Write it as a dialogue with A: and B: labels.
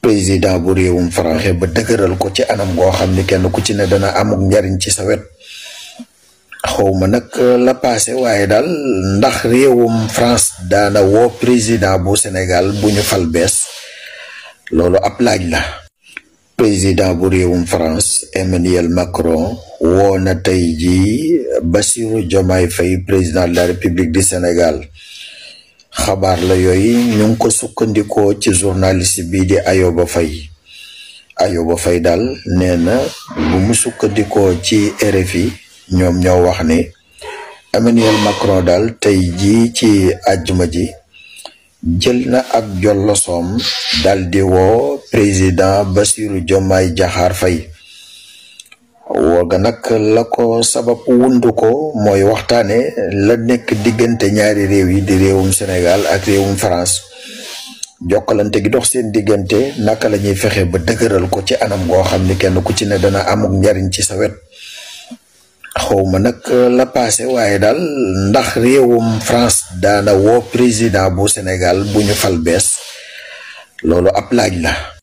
A: président bu réewum France ba dëgëral ko ci anam goo xam ni kenn ku ci ne dana amuk njariñ ci sa wet. xawma nag la passé waaye daal ndax réewum France daana woo président bu Sénégal bu ñu fal bees loolu ab laaj la. président bu réewum France Emmanuel Macron woo na tey ji Bassirou Diomaye Faye président de la République du Sénégal. xabaar la yooyu ñu ngi ko sukkandikoo ci journaliste bii di Ayoba Faye daal nee na bu mu sukkandikoo ci RFI ñoom ñoo wax ni Emmanuel Macron daal tey jii ci àjjuma ji jël na ak jollosoom dal di woo président Bassirou Diomaye Diakhar Faye. wooga nag la ko sabab wundu ko mooy waxtaane la nekk diggante ñaari réew yi di réewum Sénégal ak réewum France. jokkalante gi dox seen diggante naka la ñuy fexe ba dëgëral ko ci anam goo xam ni kenn ku ci ne dana amuk njariñ ci sa wet. xawma nag la passé waaye daal ndax réewum France daana woo président bu Sénégal bu ñu fal bees loolu ab laaj la.